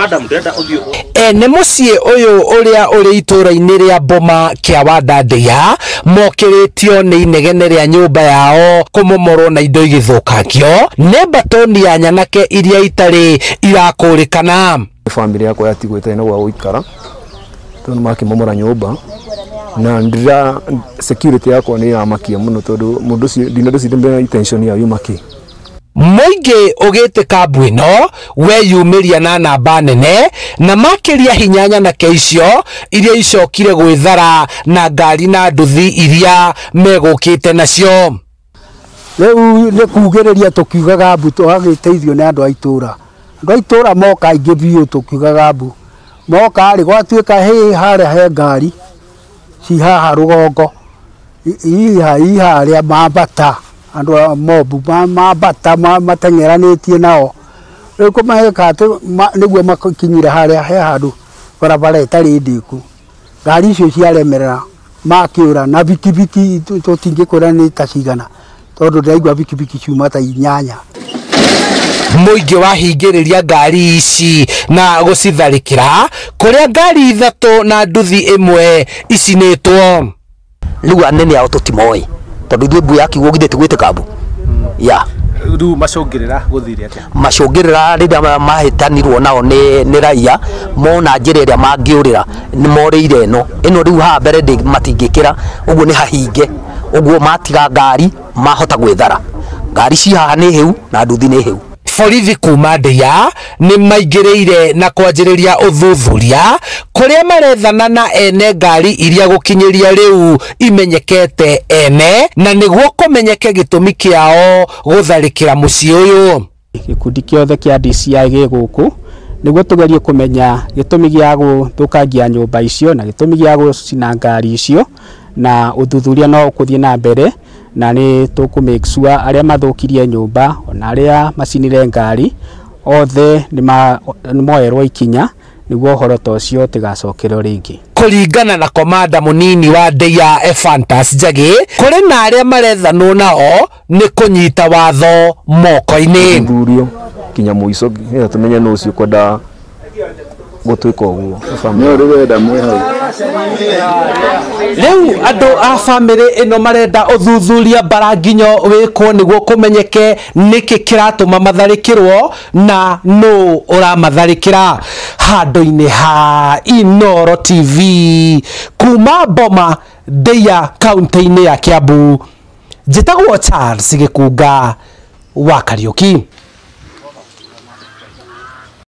Madam, ndĩrenda ũthiĩ. Ene mũciĩ ũyũ ũrĩa ũrĩ itũũra-inĩ rĩa Boma kĩa Wandandĩa mokĩrĩtio nĩ inegene rĩa nyũmba yao kũmomorwo na indo igĩthũkangio nĩ mbatoni ya nyanake iria itarĩ irakũrĩkana. Bamĩrĩ yakwa yatigwo ĩtarĩ na gwa gũikara tondũ makĩmomora nyũmba na ndira security yakwa nĩ ĩramakia mũno tondũ mũndũ ũcio ndinandũcirie intention ya yuma kĩ. Mũingĩ ũgĩtĩka mbu ĩno weyumĩria na namba nene na makĩria hinya nyanake icio iria icokire gwĩthara na ngari na nduthi iria megũkĩte nacio. Rĩu nĩ kugĩrĩria tũkiugaga mbu tũgagĩteithio nĩ andũ a itũũra. Andũ a itũũra moka aingĩ biũ tũkiugaga mbu. Moka rĩ gwatuĩka hĩ harĩa he ngari ci haha rũgongo iha harĩa mambata andũ a mobu mambata mateng'eranĩtie nao. Rĩu kũmeka atĩ nĩguo makinyire harĩa he handũ barabara ĩtarĩ ndĩku. Ngari icio ciaremerera makĩũra na bikibiki tũtingĩkwĩra nĩ ta cigana tondũ ndĩraigua bikibiki ciuma ta 8. Mũingĩ wahingĩrĩria ngari ici na gũcitharĩkĩra kũrĩa ngari 3 na nduthi 1 icinĩtwo. Rĩu anene ao tũtimoĩ tondũ ithuĩ mbu ya kiugo githĩ tũgwĩtĩka mbu ya Rĩu macũngĩrĩra gũthire atĩa? Macũngĩrĩra rĩrĩa mahĩtanirwo nao nĩ raia mona njĩra ĩrĩa mangĩũrĩra nĩ morĩire ĩno ĩno rĩu haha mbere matingĩkĩra ũguo nĩ hahinge ũguo matiga ngari mahota gwĩthara. Ngari ci haha nĩ hĩu na nduthi nĩ hĩu. Borithi kuma Ndĩa nĩ maingĩrĩire na kwanjĩrĩria ũthuthuria kũrĩa marethana na ene ngari iria gũkinyĩria rĩu imenyekete ene na nĩguo kũmenyeke gĩtũmi kĩao gũtharĩkĩra mũciĩ ũyũ. Gĩkundi kĩothe kĩa DCI gĩ gũkũ nĩguo tũgerie kũmenya gĩtũmi gĩa gũthũkangia nyũmba icio na gĩtũmi gĩa gũcina ngari icio na ũthuthuria no ũkũthiĩ na mbere na nĩ tũkũ make sure arĩa mathũkirie nyũmba ona arĩa macinire ngari othe nĩ moerwo ikinya nĩguo ũhoro ta ũcio ũtigacokerwo rĩngĩ. Kũringana na komanda mũnini wa Ndĩa Ephantus Njagĩ, kũrĩ na arĩa marethanwo nao nĩ kũnyita watho moko-inĩ. Ũthuthurio kinya mũico nĩgetha tũmenye nũ ũcio ũkwenda gũtuĩka ũguo. Nĩ ũrenda mwĩ hau. Rĩu andũ a bamĩrĩ ĩno marenda ũthuthuria bara nginyo wĩkwo nĩguo kũmenyeke nĩkĩ kĩratũma matharĩkĩrwo na nũ ũramatharĩkĩra. Handũ-inĩ ha Inooro TV kuma Boma Ndĩa kaunti-inĩ ya Kiambu, njĩtagwo Charles Gĩkunga wa Kariũki.